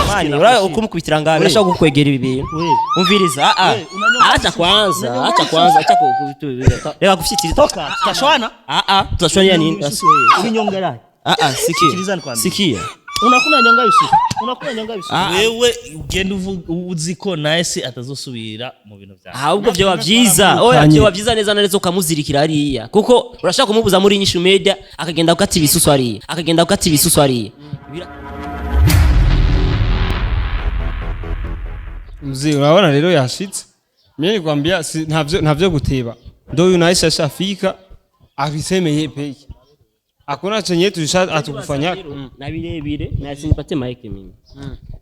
Mani, ura ukumukubitira ngaho birashobora kukwegera ibi bintu. Umviriza, ah ah, acha kwanza, acha kwanza, acha reka gufyitira. Toka, tutashwana. Ah ah, tutashwania nini? Ulinyongera. Ah ah, sikia. Sikiliza nikwambie. Sikia. Unakuna nyonga Yusufu. Unakuna nyonga Yusufu. Ah. Wewe ugenda uzi ko Nice atazosubira mu bintu byawe. Ahubwo vyoba vyiza, oya, vyoba vyiza neza na neza ukamuzirikira hariya, kuko urashaka kumubuza muri Inyishu Media, akagenda gukata ibisusu hariya, akagenda gukata ibisusu hariya. Mzee, unaona rero yashitse. Mimi nikwambia si, ntavyo guteba. Ndio huyu Nice ashafika aviseme yeye peke. Hakuna chenye tulisha atukufanya. Na birebire nasinipate mike mimi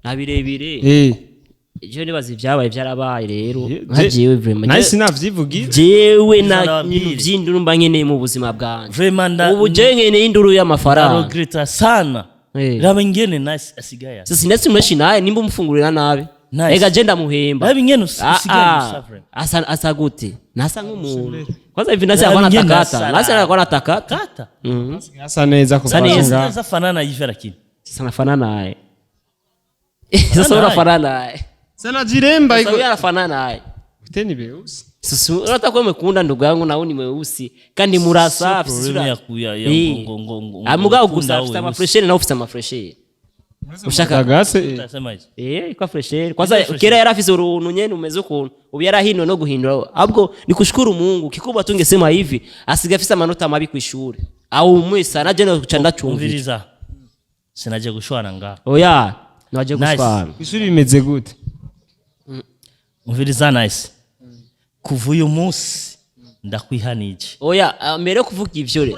na birebire. Je nibaza ibyabaye byarabaye rero nka jewe vraiment. Nice navyivugira. Jewe na Nababwire. ibintu vy'induru mba nkeneye mu buzima bwanjye. Vraiment Ubu jewe nkeneye induru y'amafaranga. Regreta sana. Raba ingene Nice asigaye. Sasa sinasi mweshi naye nimba umufungurira nabi. Nice. Ega je ndamuhemba. Raba ingene Ah, usigaye ah. usa vraiment. Asa asa gute? Nasa nk'umuntu. Kwanza hivi nasi Raba alikuwa ingene anatakata. asa Nasi nabi. alikuwa anatakata. Kata. Mhm. Asa neza kuva Asa neza. ngaho. Sasa fanana hivi lakini. Sasa nafanana naye. Sasa unafanana naye. Sana jiremba Sasa iko. huyu anafanana naye. Teni beusi. Sasa unataka kuwa mwekunda ndugu yangu na ni mweusi kandi murasa Sio problem ya ya ngo Ah, mugabo ngo gusa ukunda afite wewe. amafresheri nawe ufite amafresheri. Ushaka Tagase. Utasema hizo. Kwa fresheri. Kwanza Fresh. kera yarafise uruntu nyene umeze ukuntu. Ubu yarahinduwe no guhindura. Ahubwo ni kushukuru Mungu kikubwa tungesema hivi asiga afise amanota mabi kwishuri. Au umwe sana je no kuca ndacumvira. Umviriza. Sinaje gushwana ngaho. Oya, naje Nice. gushwana. Ishuri bimeze gute? Umviriza Nice. Kuva uyu munsi ndakwihanije. Oya, ah, mbere yo kuvuga ivyo re.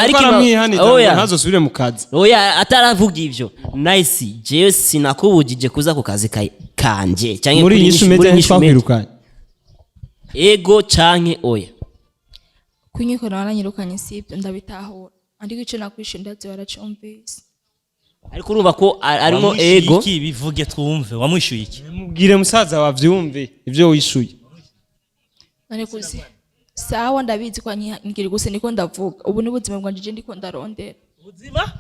Ariko aramwihaniza ngo Oya. ntazosubire mu kazi. Oya, ataravuga ivyo. Nice, jewe sinakubujije kuza ku kazi kanje canke Muri Inyishu muri Media Inyishu Media. ntitwakwirukanye. Ego canke oya. Kunyiko naranyirukanye sibyo ndabitahura. Ariko ico nakwishe ndazi waracumvise. Ariko urumva ko arimo Wamwishuye ego. iki bivuge twumve wamwishuye iki? Mubwire musaza wavyumve ivyo wishuye. None kuzi. Sawa ndabizi kwa ngira gusa niko ndavuga. Ubu ni ubuzima bwanje je ndiko ndarondera. Ubuzima?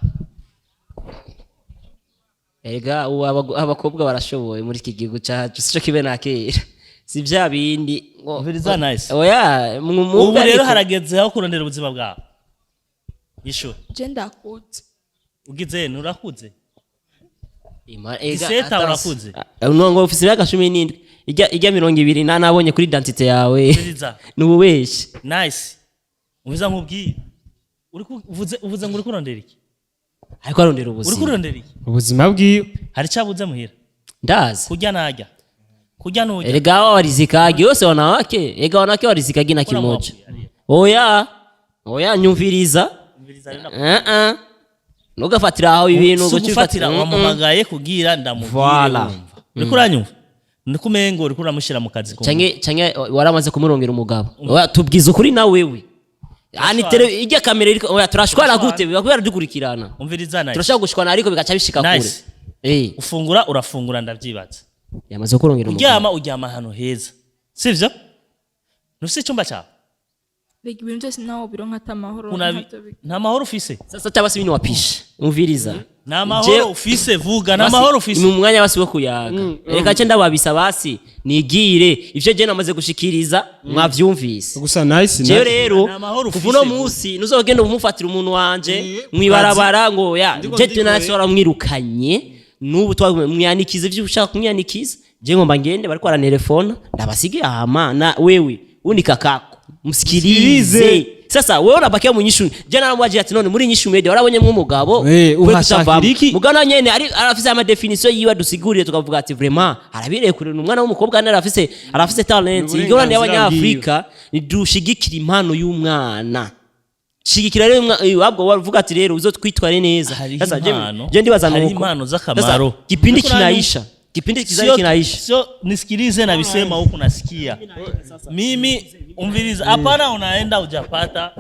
Erega ubu abakobwa barashoboye muri iki gihugu cyacu sico kibe nakera. Si bya bindi ngo Umviriza Nice. Oya, Ubu rero ariko harageze aho kurondera ubuzima bwawe. Yishure. Je ndakuze. Ugize nurakuze. Ega, Diseta urakuze. Ah, no ngo ufise imyaka 17. Ijya 20 na nabonye kuri identité yawe. Umviriza. Nububeshi. Nice. Umviriza nkubwire. Uri uvuze ngo uri kurondera iki? Ariko arondera Uri ubuzima. kurondera iki? Ubuzima bwiwe. Hari cyabuze muhira. Ndazi. Kurya najya. Kurya nujya. Erega hawa walizikagi wose wanawake. Ega wanawake walizikagi na Kuna kimoja. mwapu. Oya. Oya nyumviriza. Umviriza rero. Eh eh. Nugafatira aho ibintu Si ugufatira wamuhamagaye kugira ndamubwire Voilà. wumva. Uriko uranyumva? Niko umengo uriko uramushyira mu kazi kumwe. Canke waramaze kumurongera umugabo. Oya tubwiza ukuri na wewe. Ani tele ijya kamera iriko oya turashwana gute biba kubera dukurikirana. Umviriza Nice. Turashaka gushwana ariko bigaca bishika kure. Nice. Ufungura urafungura ndavyibaza. Yamaze kurongera umugabo. Uryama uryama ahantu heza. Sivyo? Ntufise icyumba cyawe? Rega ibintu byose nawe bironka atamahoro. Nta mahoro ufise. Sasa cyaba si ibintu wapisha. Umviriza. Nta mahoro ufise vuga nta mahoro ufise. Ni umwanya basi wo kuyaga. Reka ce ndababisa basi nigire ivyo je namaze gushikiriza mwavyumvise. Gusa Nice. Jewe rero Nta mahoro kuva uno ufise. munsi nuzogenda umufatira umuntu wanje mwibarabara ngo ya Ndiko je ndiko, nasi waramwirukanye n'ubu twamwanikiza ivyo ushaka kumwanikiza je ngomba ngende bariko barantelefona ndabasige hama na wewe undi kakako msikilize. Msikilize. Sasa wewe unabakia mu Nyishu je naramwaje ati none muri Nyishu Media warabonye mwo umugabo Uhashakira kutavamo. iki? Mugabo na nyene ari arafise ama definition yiwe adusiguriye tukavuga ati vraiment arabirekure kure umwana w'umukobwa nari arafise talent Ni ingorane uburenganzira y'abanyafrika nidushigikira impano y'umwana shigikira rero wabwo wavuga ati rero uzotwitware neza. Hariho Sasa impano, je ndibaza hariho nuko impano z'akamaro. Sasa kipindi Uriko uranyumva? kinaisha kipindi kizali Sio, kinaisha. sio nisikilize na visema huku nasikia. Mimi umviriza hapana unaenda hujapata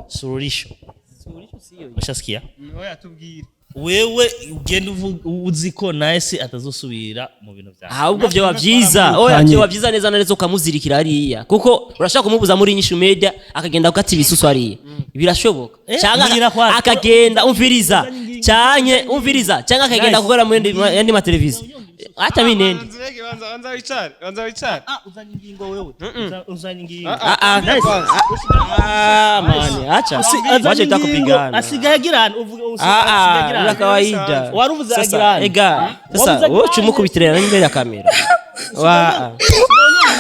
suluhisho. Ushasikia? Oya tubwire. Wewe ugenda uzi ko Nice atazosubira mu bintu byawe. Ahubwo vyoba vyiza, oya, vyoba vyiza neza na neza ukamuzirikira hariya, kuko urashaka kumubuza muri Inyishu Media akagenda gukata ibisusu hariya birashoboka. Mbwira Canke kwanza. akagenda umviriza. Canke umviriza, canke akagenda Nice. gukora mu yandi mateleviziyo, hata mimi nende. Banza ureke, banza, banza wicare, banza wicare. Ah, uzanye ingingo wewe. Uzanye ingingo. Ah, ah. Nice. Ah, mani, acha Azanye wacha ingingo, tutakupigana. Asigaye agirana uvuga Ah, asigaye ah, agirana. bila kawaida. Waruvuze Sasa, agirana. ega sasa Waruvuze wewe agirana. chumukubitira imbere ya kamera wa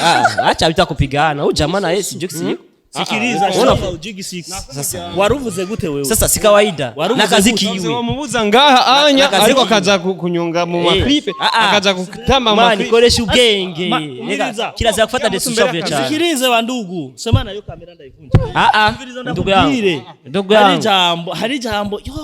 ah, acha bitakupigana huyu jamaa na yeye sijui si Sikiliza, Ona- shamba ujigi six. Waruvuze gute wewe? Sasa si kawaida Waruvuze na kazi gute? kiwe. Wamubuza ngaha anya Nakazi ariko kiwe. akaja kunyonga mu maklipe, Ah, ah. akaja kutamba mu Mani, maklipe. koresha ubwenge. Umviriza. Reka, kirazira gufata decision Mbere cyane. Sikilize bandugu, sema nayo kamera ndayivunja. Ah, ah, Umviriza, ndugu yangu, ndakubwire. ndugu Hari yangu. ijambo, hari ijambo. Yo,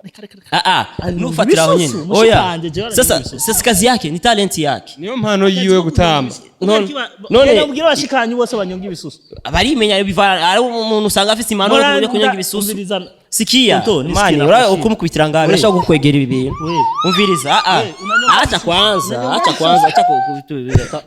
reka reka reka. Ah, ah, nufatira aho nyine. Bisusu, Oya, mushikanje, jewe sasa aranywa. sasa kazi yake ni talent yake. Niyo mpano yiwe gutamba. None None ubwira abashikanyi bose banyonga ibisusu. Abarimenya biva ari umuntu usanga afite impano yo kunyonga ibisusu. Umviriza. Sikia, Nto, nisikia mani, nakushima. ura ukumukubitira ngabe birashobora kukwegera ibi bintu. We. Umviriza, ah ah. We, unanyonga Acha kwanza, acha kwanza, acha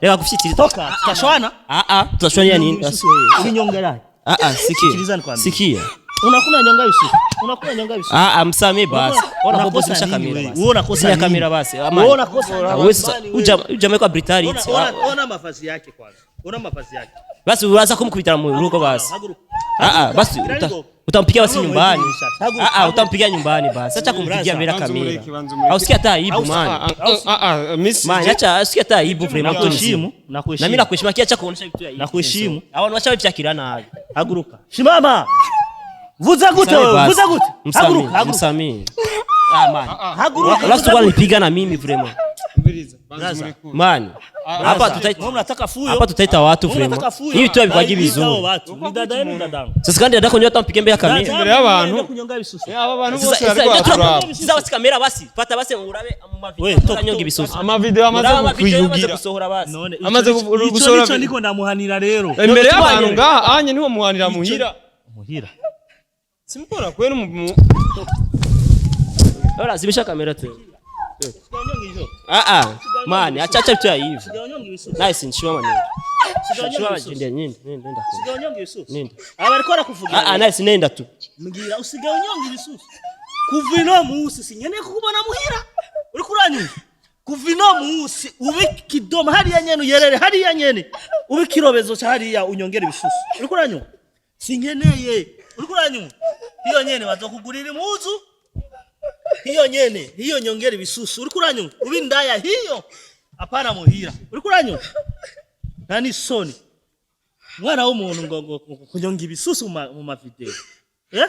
reka kufyitiriza. Toka, tutashwana. Ah ah, tutashwania nini? Ibisusu wewe. Ulinyonga naye. Ah ah, sikia. Sikiliza nikwambie. Sikia. Unakuna nyonga ibisusu. Unakuna nyonga ibisusu. Ah ah, msamee basi. Ona Unakosa bobo zimisha nini kamera wewe? basi. Wewe unakosa Zimya nini? kamera basi. Wewe unakosa nini? Wewe sasa uja uja kwa brutality. Ona, ona mavazi yake kwanza. Ona mavazi yake. Basi uraza kumkubitira mu rugo basi. Haguruka. Ah ah, basi utampigia basi nyumbani. Haguruka. Ah ah, utampigia nyumbani basi. Acha kumpigia mbele ya Banza kamera. umureke, banza umureke. Au sikia hata aibu man. Ah, ah, ah, ah, miss Man, acha sikia hata aibu vraiment mtu mzima. Nakuheshimu, Na mimi nakuheshimu. nakuheshimu, acha kuonesha vitu ya aibu. Nakuheshimu. Hawa wacha vyakira nabi. Haguruka. Simama. Vuza gute Msamee wewe, basi. vuza gute. Msamee, Haguruka, haguruka. msamee. Ah man. Haguruka. Last one nipiga na mimi vraiment. Umviriza, banza Braza. umureke. Man. Hapa tutaita Wewe unataka fuyo. hapa tutaita watu Wewe unataka vraiment. fuyo. Hii tu havikwaji Baita vizuri. hao watu. Ni dada yenu, dadangu. Sasa kandi dadako ndio atampiga mbele ya kamera. Dada Imbere y'abantu. yangu kunyonga ibisusu. Aba bantu Sasa bose sasa bariko baraturaba. sasa basi kamera basi fata basi urabe mu We, mavideo toka, uranyonga toka. ibisusu. Amavideo amaze Uraba amavideo yamaze kuyugira. gusohora basi. None Amaze ico gusohora nico niko ndamuhanira rero. Imbere y'abantu ngaha anye niho muhanira muhira. Muhira. Simukora kwenu mu Ora zimisha kamera tu. Ah ah. Man, acha acha vitu ya hivi. Nice nshua man. Nshua nenda nenda nenda. Nenda. Aba bariko barakuvugira. Ah ah, nice nenda tu. Mbwira usigaye unyonga ibisusu. Kuva ino munsi sinkeneye kukubona muhira. Uriko uranyumva? Kuva ino munsi ube kidoma hariya nyene, uyerere hariya nyene. Ube kirobezo ca hariya unyongera ibisusu. Uriko uranyumva? Sinkeneye. Uriko uranyumva? Hiyo nyene bazokugurira impuzu. Hiyo nyene, hiyo nyongera ibisusu. Uriko uranyumva? Ube indaya hiyo. Hapana muhira. Uriko uranyumva? Nta n'isoni. Mwana w'umuntu ngo kunyonga ibisusu mu ma video. Eh?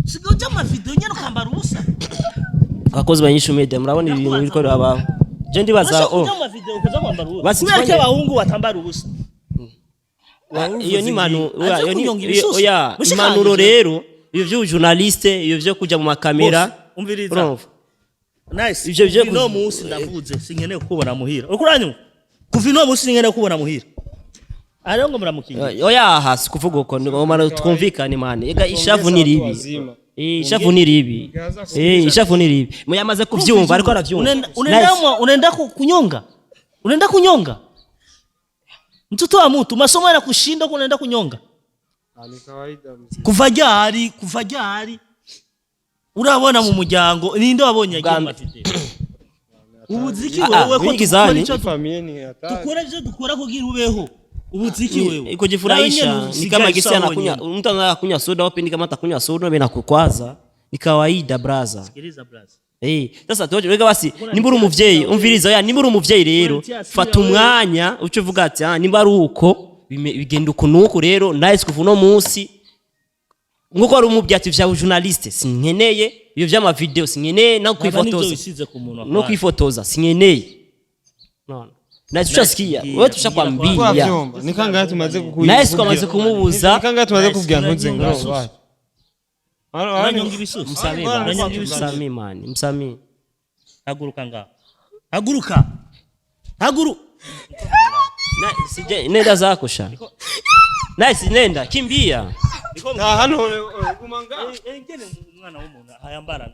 Sigaye uja mu ma video nyene ukambara ubusa. Abakozi ba Nyishu Media, murabona ibintu biriko birabaho. Je ndibaza Urashaka oh kuja mu ma video ukaza kwambara ubusa. Basi Kubera ko tufanye- abahungu batambara ubusa. Iyo ni manu Aje oya, iyo ni kunyonga ibisusu. oya Mushikanje. impanuro rero, iyo vyo journaliste, iyo vyo kuja mu makamera. Bose, umviriza. Urumva? Nice. Ivyo vyo Kuva ino munsi ndavuze sinkeneye kukubona muhira. Uriko uranyumva? Kuva ino munsi sinkeneye kukubona muhira. Ariho ngo muramukingira. Oya hasi kuvuga uko ngomara twumvikane man. Ega ishavu ni ribi. Wazima. Eh, ishavu ni ribi. Eh, ishavu ni ribi. Muyamaze kuvyumva ariko aravyumva. Unaenda Nice. unaenda kunyonga. Unaenda kunyonga. Mtoto wa mtu masomo yanakushinda huko unaenda kunyonga. Ah, ni kawaida mzee. Kuva ryari, kuva ryari urabona mu muryango ninde wabonye agiye mu mavideo? Ubuziki Ah, ah, wewe ko wigizani. dukora icyo Familia ni hatari. dukora, ivyo dukora kugira ubeho. Ubuziki wewe Kujifurahisha Nawe nyene ni kama usigaye gisi usa anakunywa, wenyene. mtu anakunywa soda wapi, ni kama atakunywa soda wewe nakukwaza, ni kawaida braza. Sikiliza braza. Eh, sasa tuwaje wega basi, nimba uri umuvyeyi, umviriza, oya, nimba uri umuvyeyi rero fata umwanya uce uvuga ati ah, nimba ari uko bigenda uku nuku rero, nice, kuva uno munsi nkuko wari umubwiye ati vya journaliste sinkeneye, ibyo vy'ama video sinkeneye, no Aba nivyo kwifotoza wisize ku munwa no kwanza. kwifotoza sinkeneye. No na tushasikia wewe, tushakwambia. Uravyumva? Ni kangahe tumaze Nice twamaze kumubuza. Ni kangahe tumaze kubwira ntuze Unanyonga ngo ibisusu. wapi? Unanyonga ibisusu. Msamee Unanyonga basi, ibisusu. msamee man, msamee. Haguruka ngaho, haguruka, haguru. Na sije nenda zako sha. Nice, nenda kimbia. Nta hano uguma ngaha. Engene umwana w'umuntu ayambara.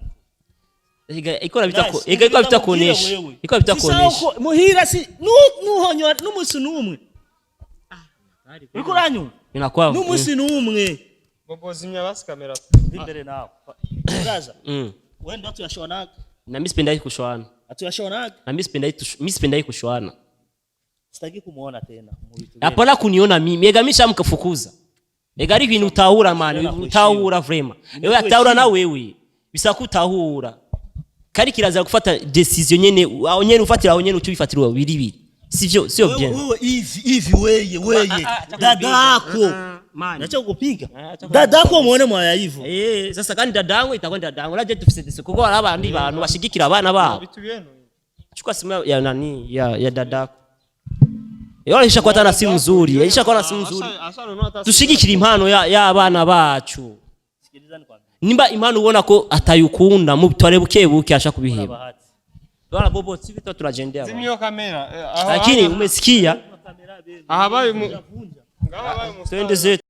Ega ikora bita Nice. ega ikora bita Ndamubwire kuonesha. wewe. Ikora bita Si sawa kuonesha. ko muhira si nuhonyora n'umunsi n'umwe. Uriko uranyumva? Inakuwa N'umunsi n'umwe. Bobo zimya basi kamera. Imbere nawe. Uraza. Wewe ndo tuyashonaga. Na mimi sipendai kushwana. Atuyashonaga. Na mimi sipendai mimi sipendai kushwana. Sitaki kumuona tena mu vitu vyenu. Hapana kuniona mimi. Ega misha mkafukuza. Ega ari ibintu utahura, man, utahura vraiment. Ewe atahura na wewe. Bisa kutahura. Kari kirazira gufata décision nyene aho nyene, ufatira aho nyene, ucubifatira biri biri. Sivyo, sio Wewe bien. wewe hivi hivi, weye weye dadako. Man. Nacho kupiga. Acha. Dadako muone mwaya hivyo. Eh, sasa kandi dadangu itakuwa dadangu. Naje dufise dese kuko hari abandi bantu bashigikira abana babo. Vitu vyenu. Chukua simu ya nani ya dadako. Yeye alisha kuwa na simu nzuri. Alisha kuwa na simu nzuri. Dushigikira impano ya y'abana bacu. Sikiliza nikwambie. Nimba impano ubona ko atayukunda, mutware buke buke asha kubiheba. Bahati. Bwana Bobo, sivi tu tunajendea. Zima hiyo kamera. Lakini umesikia? Ahabaye mu ngabaye mu Twende zetu.